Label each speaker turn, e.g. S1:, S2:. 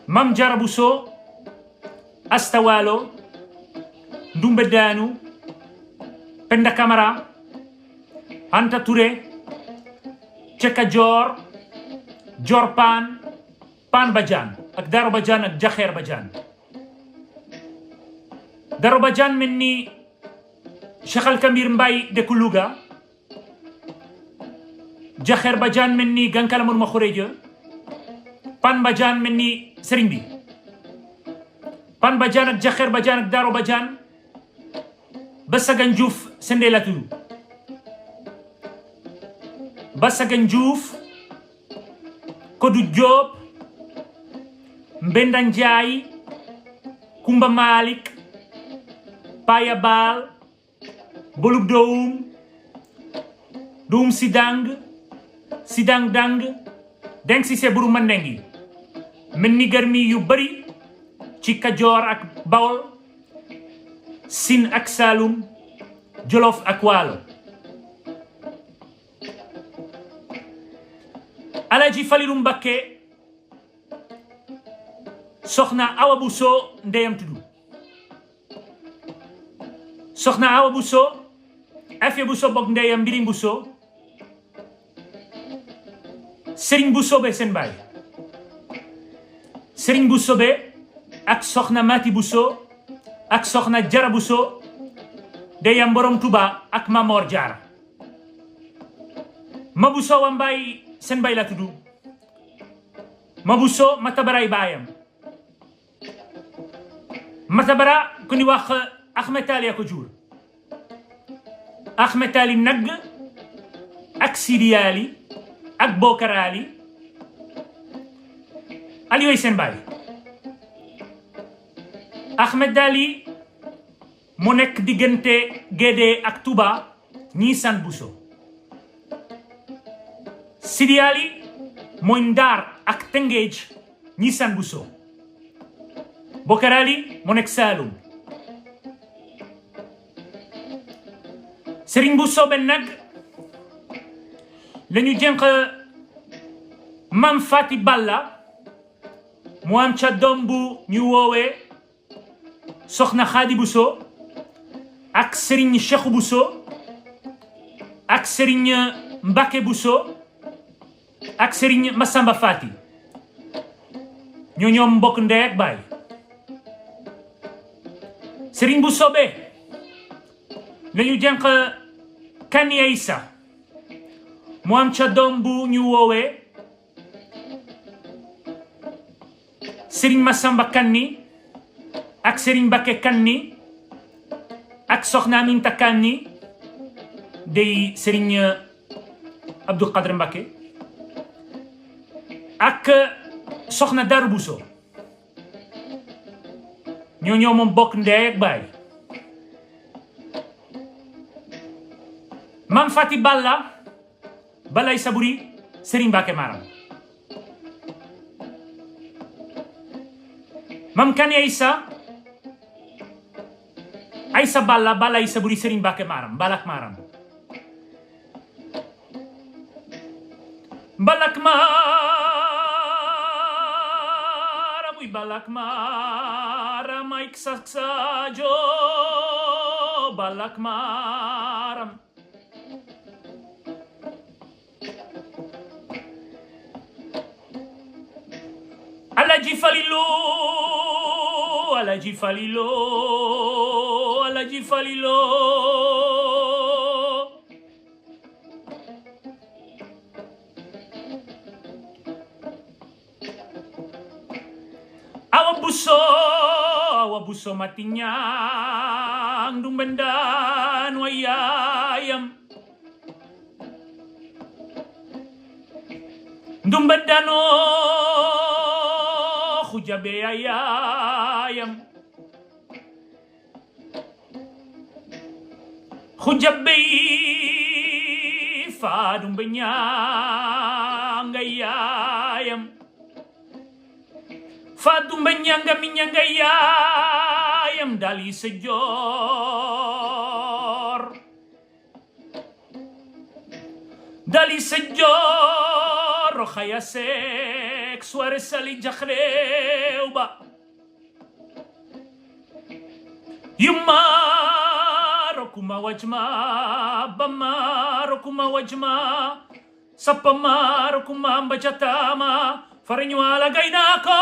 S1: Mam Jara Bousso, Asta Walo, Ndumbe Danu, Penda Camara, Anta Touré, Ceka Dior, Dior Pan, Pan Badiane ak Daro Badiane ak Jaxeer Badiane. Daro Badiane mel ni Cheikh Al Kabir Mbaye dëkk Louga, Jaxeer Badiane mel ni Gankala Mourma Khourédia, Pan Badiane mel ni Serigne bi. Pan Badiane ak Jaxeer Badiane ak Daro Badiane Bassagan Diouf Sendé la tudd. Bassagan Diouf, Kodou Diop, Mbenda Ndiaye, Kumba Malik, Paya Bal, Bolub Doum Sidang, Sidang Dang, Deng Cissé Buru Mandengi. mel ni garmi yu bari ci Kajoor ak Bawol, Siin ak Saalum, Jolof ak Waalo. Alaaji Falilu Mbakke soxna Awa Bousso ndeyam tuddu. Soxna Awa Bousso, Afia Bousso bokk ndeyam Mbirim Bousso, Serigne Bousso be seen baay. Serigne Bousso be ak soxna Mati Bousso ak soxna Jara Bousso ndeyam Borom Tuba ak Mamor Jaara. Ma Bousso wa Mbaay seen baay la tuddu. Ma Bousso Matabaray baayam. Matabara ku ni wax Ahmed Ali ko jur. Ahmed Ali nag ak Sidi Ali ak Bokar Ali yooyu seen baay. Ahmed Ali mu nekk diggante Gédé ak Touba ñii san Bousso. Sidi Ali mooy Ndar ak Tëngéej ñii san Bousso. Bokar Ali mu nekk Saalum. Serigne Bousso ben nag lañu jënq Mam Fati Balla mu am ca doom bu ñu woowee soxna Xaadi Bousso ak Serigne Cheikh Bousso ak Serigne Mbacke Bousso ak Serigne Massamba Fati. ñoom mbokk ndey ak baay. Serigne Bousso be lañu jënq Kani Aïssa mu am ca doom bu ñu woowee Serigne Massamba Kanni ak Serigne Mbacké Kanni ak soxna Aminta Kanni dey Serigne Abdou Khadre Mbacké ak soxna Darou Bousso. ñoo moom bokk ndey ak baay. Mam Fati Balla Balay Saburi Serigne Mbacké Maram. Mam Kani Aïssa Aïssa Balla Balay Saburi Serigne Mbacké Maram Balak Maram. Balak Maram uy Balak Maram ay saksajo Balak Maram. Alaji Falilo Alaji Falilo Alaji Falilo Awa Bousso matinyang dumbendan wayayam dumbendano Jabe ayayam Khujabe fadum benyang ayayam fadum benyang minyang ayayam dali sejor khayase Mike Suarez sali jakhreu ba Yumaro kumawajma Bamaro kumawajma Sa pamaro kumambajatama Farinyo alagay na ako